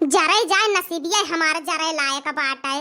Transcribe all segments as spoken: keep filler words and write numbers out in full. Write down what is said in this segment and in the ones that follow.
जरे जाए नसीबिया हमार जरे लायक बाटे,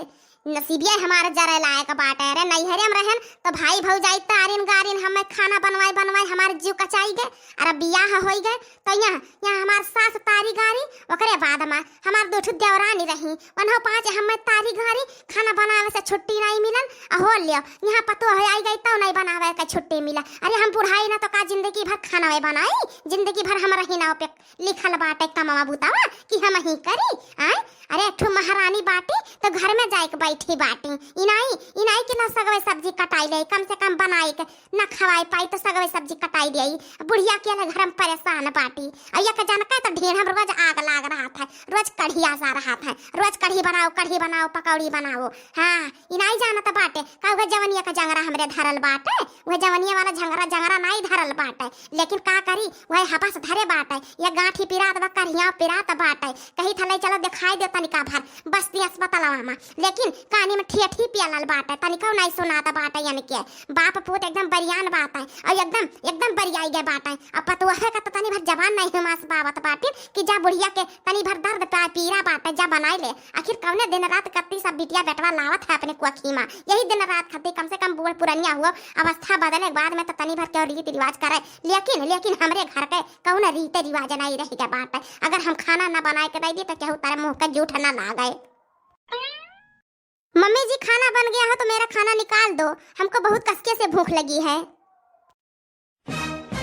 नसीबिया हमार जरे लायक बाटे। अरे नैहरे में रहन तो भाई भौजाई तारिन गारिन हमें खाना बनवाए बनवाए हमार जीव कचाई गए। अरे बियाह होई गए तो यहाँ, यहाँ हमार सास तारी गारी, ओकरे बाद में हमार दो ठो देवरानी रही, उन्हों पाँच हमें तारी गारी, खाना बनावे से छुट्टी नहीं मिलन। आ हो लियो, यहाँ पतोह आई गई तो नहीं बनावे के छुट्टी मिला। अरे हम बुढ़ाई ना तो का जिंदगी भर खाना बनाई, जिंदगी भर हम रही ना पे लिखल बाटे कमवा बुतावा कि हम ही करी, आय? अरे, एक ठो महारानी बाटी तो घर में जाए के बैठी बाटी। इनाई, इनाई के ना सगवे सब्जी कटाई ले, कम से कम बनाए के ना खवाए पाई तो सगवे सब्जी कटाई दे। बुढ़िया के ले घर में परेशान बाटी। और एक जन का तो ढेर हम रोज आग लाग रहा था, रोज कढ़िया जा रहा था, रोज कढ़ी बनाओ, कढ़ी बनाओ, पकौड़ी बनाओ। हाँ, इनाई जानत बाटे, का उहे जवनिया का जंगरा हमरे धरल बाटे, उहे जवनिया वाला झंगरा, जंगरा नाई धरल बाटे। लेकिन का करी, उहे हबस धरे बाटे, ये गांठी पिरात बा, करिया पिरात बाटे। कही था, "ले चलो, दिखाई दे तनिका भर बस्ती अस्पतालवा में।" लेकिन कानी में ठेठी पियालल बाटे, तनिका नाई सुनात बाटे। यानी के बाप पूत एकदम बरियान बाटे, और एकदम, एकदम बरियाई गए बाटे। अब पतोहे का तो तनी भर जबान नहीं हुमास पावत बाटे कि जा बुढ़िया के तनी भर दर्द पा-, पीरा बाटे, जा बनाई ले। आखिर कौने दिन रात कत्ती सब बिटिया बेटवा लावत है अपने कोखी में, यही दिन रात खातिर कम से कम बूढ़ पुरनिया हुआ, अवस्था बदले के बाद में तो तनी भर के और रीति रिवाज करे। लेकिन, लेकिन हमरे घर के कौन रीति रिवाज नहीं रह गया बाटे। अगर हम खाना ना बनाए के दे दी तो केहू तारे मुंह के जूठ ना लागे। मम्मी जी, खाना बन गया हो तो मेरा खाना निकाल दो, हमको बहुत कसके से भूख लगी है।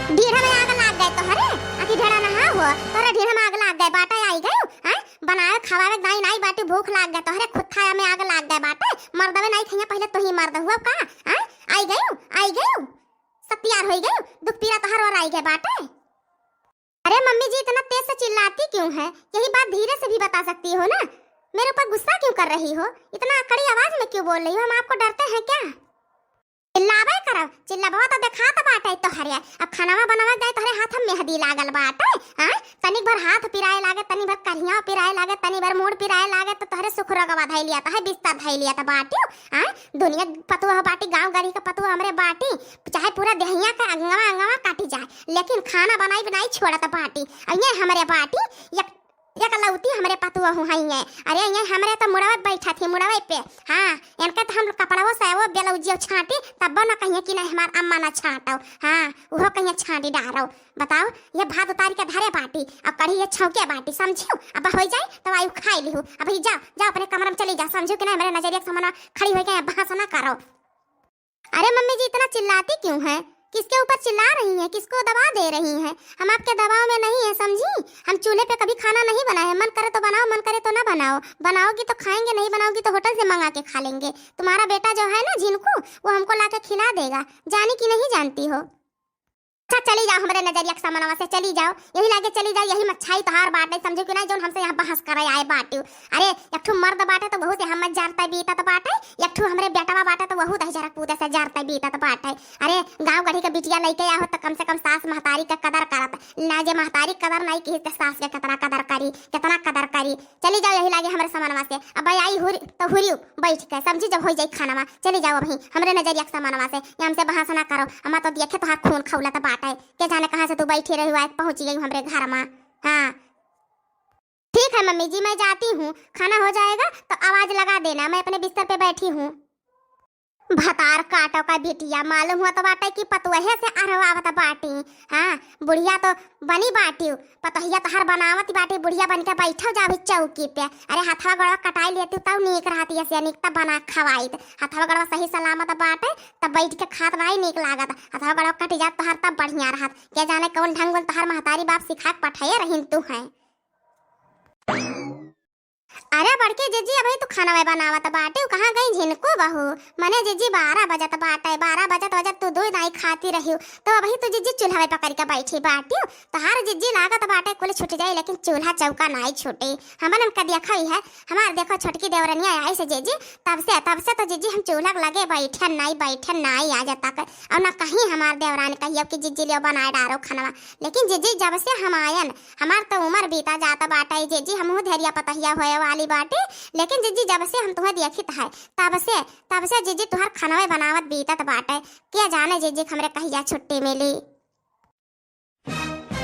ढीढ़ा में आग लाग गए तोहरे, आखिर ढेड़ा नहा हो, तोहरे ढीढ़ा में आग लाग गए बाटे, आई गयो, हैं? बनावे खवावे दाई नाई बाटी, भूख लाग गए तोहरे, खुद खाया में आग लाग गए बाटे, मर्दवे नाई खइया, पहले तू ही मर्द हुआ का, हैं? आई गयो, आई गयो, सत्यार होई गयो, दुख पीरा तोहर और आई गए बाटे। अरे मम्मी जी, इतना तेज से चिल्लाती क्यों है? यही बात धीरे से भी बता सकती हो ना। मेरे ऊपर गुस्सा क्यों कर रही हो? इतना कड़ी आवाज में क्यों बोल रही हो? हम आपको डरते हैं क्या? चिल्लावे करब, चिल्लावा तो देखात बाटे तोहरे। अब खानावा बनावे जाए तोहरे हाथ में मेहंदी लागल बाटे, हाँ? तनिक भर हाथ पिराए लागे, तनिक भर करिया पिराए लागे, तनिक भर मूड़ पिराए लागे तो तोहरे सुखुरगवा धइ लिया, तोहरे बिस्तर धइ लिया तो बाटियो, हाँ? दुनिया पतुआ बाटी, गाँव गरी के पतुआ हमरे बाटी, चाहे पूरा देहिया का अंगवा अंगवा काटी जाए, लेकिन खाना बनाई बनाई छोड़त बाटी। अइहे हमरे बाटी, एक, एकलौती हमरे पतुआ हु हइहे। अरे ये हमरे तो मुड़वे बैठा थी, मुड़वे पे। हाँ, इनके तो हम कपड़वो से वो ब्लाउजियो छाटी, तब न कहिए कि नहीं हमार अम्मा ना छाटो। हाँ, उहो कहिए छाटी डारो। बताओ, ये भात उतार के धरे बाटी, अब कढ़ी ये छौके बाटी, समझियो? अब हो जाए तो आयु खाई लिहू। अब ही जाओ, जाओ अपने कमरा में चली जाओ, समझियो कि नहीं? मेरे नजरिया के सामने खड़ी होई के बहस ना करो। अरे मम्मी जी, इतना चिल्लाती क्यों हैं? किसके ऊपर चिल्ला रही हैं? किसको दबा दे रही हैं? हम आपके दबाव में नहीं है, समझी? हम चूल्हे पे कभी खाना नहीं बनाए हैं। मन करे तो बनाओ, मन करे तो ना बनाओ। बनाओगी तो खाएंगे, नहीं बनाओगी तो होटल से मंगा के खा लेंगे। तुम्हारा बेटा जो है ना झिनकू, वो हमको लाके खिला देगा। जानी कि नहीं जानती हो? अच्छा, चली जाओ हमरे नजरिया के सामनवा से, चली जाओ, यही लागे चली जाओ, यही मच्छाई तोहार बाटे, समझो कि ना, जौन हमसे यहाँ बहस करे आए बाटियो। अरे, एक ठो मर्द बाटे तो वहू से हम मत जानता बीतत बाटे, एक ठो हमरे बेटवा बाटे तो वहू दही जरक पूते से जानता बीतत बाटे। अरे, गाँव गढ़ी के बिटिया लइके आहो तो कम से कम सास महतारी के कदर करत, ना जे महतारी के कदर नहीं की तो सास के कितना कदर करी, कितना कदर करी। चली जाओ यही लागे हमरे सामनवा से। अब आई हुर तो हुरियो बैठ के, समझी, जब हो जाई खानवा। चली जाओ अबही हमरे नजरिया के सामनवा से, ये हमसे बहस ना करो। हमार तो देखे तोहार खून खौलत बाटे, के जाने कहाँ से तू बैठी रही हुआ पहुँची गई हमरे घर में। हाँ, ठीक है मम्मी जी, मैं जाती हूँ, खाना हो जाएगा तो आवाज लगा देना, मैं अपने बिस्तर पे बैठी हूँ। भतार काटो का बिटिया, मालूम हुआ तो बाटे कि पतोहे से अरवावत बाटी। हाँ, बुढ़िया तो बनी बाटी, पतोहिया तोहार बनावत बाटी, बुढ़िया बन के बैठो जा अभी चौकी पे। अरे हथवा गोड़वा कटाई लेती तब नीक रहत, ऐसे नीक तब बना खवाइत। हथवा गोड़वा सही सलामत बाटे तब बैठ के खात नाई नीक लागत, हथवा गोड़वा कट जात तोहार तब बढ़िया रहत। के जाने कौन ढंग तोहार महतारी बाप सिखा के पठाए रहिन तू हैं। अरे बड़की जिज्जी, अबही तू खाना में बनावत बाटी, उ कहाँ गई झिनको बहू? मने जिज्जी, बारह बजत बाटे, बारह बजत बजत तू दूध नाई खाती रही, तो अबही तू जिज्जी चूल्हा पकड़ के बैठी बाटी। तोहार जिज्जी लागत बाटे कुल छूट जाई, लेकिन चूल्हा चौका नाई छूटे। हमन हमका देखा ही है, हमार देखो छोटकी देवरनिया आई से जिज्जी, तब से, तब से तो जिज्जी हम चूल्हा के लगे बैठन नाई, बैठन नाई आज तक। और ना कहीं हमार देवरान कहियो कि जिज्जी लियो बनाए डारो खानवा, लेकिन जिज्जी जब से हम आयन, हमार तो उमर बीता जात बाटे जिज्जी, हमहू धेरिया पतहिया होए वाली बाटी, लेकिन जिज्जी जब से हम तुहें देखित है, तब से, तब से जिज्जी तुहार खनवे बनावत बीतत बाटे। के जाने जिज्जी हमरे कहिया छुट्टी मिली।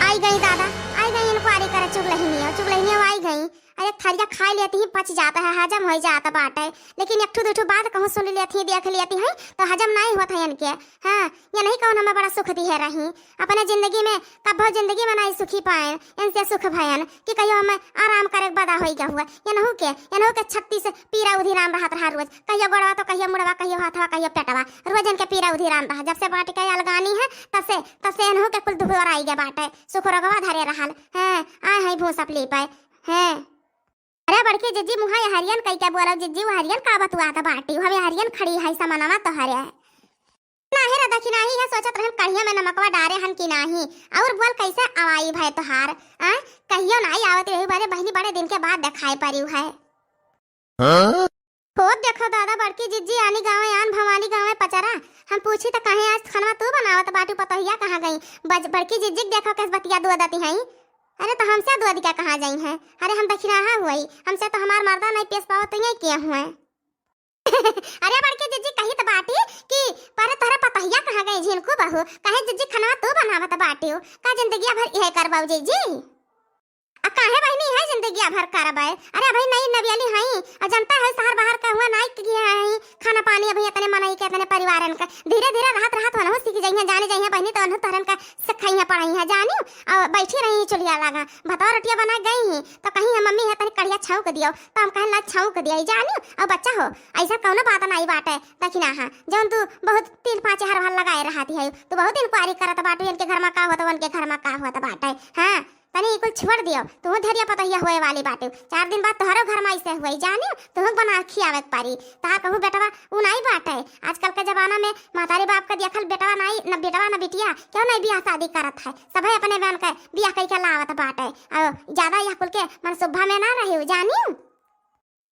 आई गई दादा, आई गई इंक्वायरी करे चुगलहिनिया, चुगलहिनिया आई गई। अरे थरिया खाइ लेती ही, पच जात है, हजम होइ जात बाटे। लेकिन एक ठो दू ठो बात कहूँ सुन लेती ही, देख लेती ही, तो हजम नाहीं होत है इनके। हाँ, ये नहीं कौन हमें बड़ा सुख दिहे रही। अपने जिंदगी में कब्बो जिंदगी में नाहीं सुखी पाएन, इनसे सुख भयन कि कहियो हमें आराम करे के बदा होई गहुआ। इनहू के, इनहू के छत्तीस पीरा उधिरान रहत रहा रोज, कहियो गोड़वा तो कहियो मुड़वा, कहियो हाथवा, कहियो पेटवा, रोज इनके पीरा उधिरान रहा। जब से बाँटि के अलगानी है, तब से, तब से इनहू के कुल दुख ओराइ गे बाटे, सुख रोगवा धरे रहल। हैं, आए हैं भूसा पली पे। हैं। अरे बड़की जिज्जी, मुँहा यहरियन कइ के बोलो जिज्जी, वहरियन का बतुआत बाटी, हम यहरियन खड़ी है समनवा तोहरे। नाहीं रे दखिनाही है, सोचत रहन कढ़िया में नमकवा डारे हन कि नाहीं। और बोल कैसे अवाई भय तोहार? आ? कहियो नाहीं आवत रही बरे बहिनी, बड़े दिन के बाद देखाई परिउ है। हाँ? खुद देखो दादा, बड़की जिज्जी आनी गाँवे आन भवानी गाँवे पचरा। हम पूछी त कहे आज खनवा तू बनावत बाटू, पतोहिया कहाँ गई? बज-, बड़की जिज्जी के देखो कैसे बतिया दुआ दती हैं। अरे तो हमसे दुआ दिका कहाँ जाई हैं? अरे हम दखिनाहा हुई, हमसे तो हमार मर्दा नहीं पेश पावत, तो ये किया हुए। अरे बड़की जिज्जी कही त बाटी कि पर तोहरा पतोहिया कहाँ गई झिनकू बहू? कहे जिज्जी खनवा तू बनावत बाटियो, का जिंदगिया भर इहे करबाऊ जिज्जी? आ काहे बहिनी है जिंदगिया भर करबे? अरे अभी नई नबियली हई, आ जनता है शहर बाहर का हुआ नाई किया है, खाना पानी अभी इतने मनई के इतने परिवारन का, धीरे धीरे रहत रहत वनहु सीख जइहे, जाने जइहे बहिनी तो वनहु तोहरन का सिखाइहे पढ़ाइहे जानियो। और बैठी रही चुलिया लगा, भतवा रोटिया बना गई ही तो कहीं हम मम्मी है तनी कढ़िया छौंक दियो, तो हम कहे ला छौंक दिया जानियो। और बच्चा हो, ऐसा कौनो बात नाई बाटे, दखिनाहा, जौन तू बहुत तीन पाँच हर हर लगाए रहती है, तू बहुत इंक्वायरी करत बाटू, इनके घर में का होत, उनके घर में का होत बाटे। हाँ, तनी ई कुल छोड़ दियो, तू धरिया पतोहिया होए वाली बाटू, चार दिन बाद तोहरो घर में ऐसे हुए जानियो, तू बना खियावे के पारी। तहार कहूँ बेटवा उ नाई बाटे, आजकल के जमाना में महतारी बाप के देखल बेटवा नाई, न बेटवा न बिटिया, क्यों नाई बियाह शादी करत है, सभे अपने बहन के बियाह कई के लावत बाटे। और ज्यादा यह कुल के मनसुब्बा में ना रही जानियो।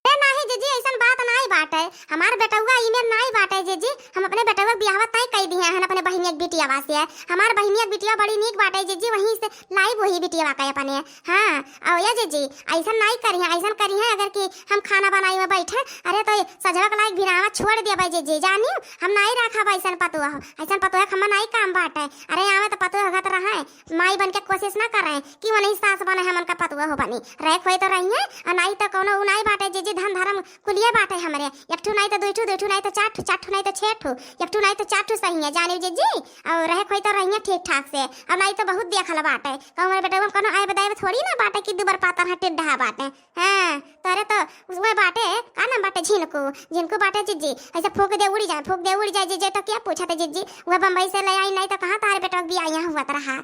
ए नाहीं जिज्जी, ऐसन बात नाई बाटे। हमार बेटउआ इमे नाई बाटे जिज्जी। हम अपने बेटउआ के बियाहवा तय कई दिहे हन अपने बहिनिया के बिटियावा से। हमार बहिनिया के बिटिया बड़ी नीक बाटे जिज्जी, वहीं से लाइब वही बिटियावा के अपने। हाँ, और ये जिज्जी, ऐसन नाई करिहे, ऐसन करिहे अगर कि हम खाना बनाई में बैठे, अरे तो सजवा के लायक भिनावा छोड़ देबे जिज्जी, जानियो, हम नाई रखब ऐसन पतोह, ऐसन पतोह के हमार नाई काम बाटे। अरे आवे तो पतोह घत रहे, माई बन के कोशिश ना करें कि वो नहीं सास बने, हम उनका पतोह बनी। रहे खोई तो रहिए, और नाई तो कौनो उ नाई बाटे जिज्जी, धन धर्म कुलिये बाटे हमरे। एक ठू नाई तो दुई ठू, दुई ठू नाई तो चार ठू, चार ठू नाई तो छह ठू, एक ठू नाई तो चार ठू सही है, जानियो जिज्जी। और रहे खोई तो रहिए ठीक ठाक से, और नाई तो बहुत देखल बाटे। कहूँ हमरे बेटवा में कौनो आइब दाइब थोड़ी ना बाटे कि दुबर पातर है, टिड्ढा बाटे। हाँ, तोरे तो उसमें बाटे, का नाम बाटे, झिनकू, झिनकू बाटे जिज्जी। ऐसे फूंक दे उड़ी जाए, फूंक दे उड़ी जाए जिज्जी, तो क्या पूछत जिज्जी? वह बम्बई से ले आई, नाई तो कहाँ तारे बेटवा के बियाह यहाँ हुआ रहा।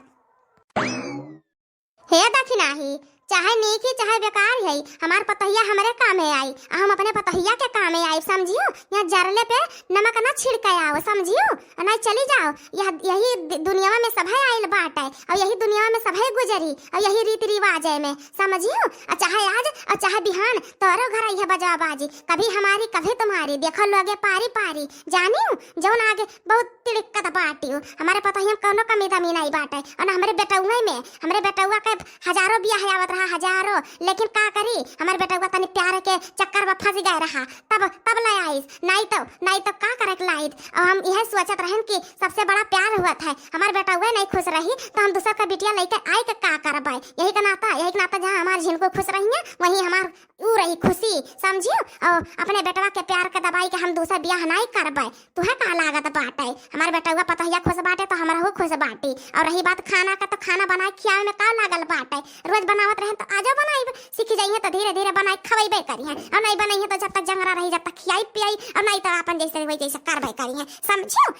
हे दखिनाही, चाहे नीक ही चाहे बेकार ही, हमार पतोहिया हमरे कामे आई, आ हम अपने पतोहिया के कामे आई, समझियो? यहाँ जरले पे नमक ना छिड़के आओ, समझियो? आ नहीं चली जाओ, यह, यही दु-, दुनियावा में सभे आइल बाटे, और यही दुनियावा में सभे गुजरी, और यही रीति रिवाज है में, समझियो? और चाहे आज और चाहे बिहान तोरो घर आई है बजवा बाजी, कभी हमारी कभी तुम्हारी, देखो लोगे पारी पारी, जानियो? जौन आगे बहुत तिड़कत बाटियो। हमारे पतोहिया में कौनो कमी दमी नाई बाटे। और ना हमरे बेटउए में, हमरे बेटउआ के हजारों बियाह आवत रहा, हजारों। लेकिन का करी, हमारे बेटउआ तनी प्यार के चक्कर में फंस गए रहा, तब, तब ले आइस। नाई तो, नाई तो का करे के लाइत। और हम यह सोचत रहन कि सबसे बड़ा प्यार हुआ था, हमारे बेटउए नहीं खुश रही तो हम दूसर का बिटिया लेके आई के का करबे। यही का नाता, यही का नाता जहाँ हमार झिनको खुश रही है, वहीं हमार ऊ रही खुशी, समझियो? और अपने बेटवा के प्यार के दबाई के हम दूसर बियाह नाई करबे। तुहे का लागत बाटे? हमार बेटवा पतोहिया खुश बाटे तो हमरहू खुश बाटी। और रही बात खाना के, तो खाना बनाए खियावे में का लागल बाटे? रोज बनावत रहे तो आजो बनाई, सीख जाइए तो धीरे धीरे बनाए खवैबे करिए। और नहीं बनाइए तो जब तक जंगरा रही, जब तक खियाई पियाई, और नहीं तो अपन जैसे वही जैसे करबे करिए, समझियो?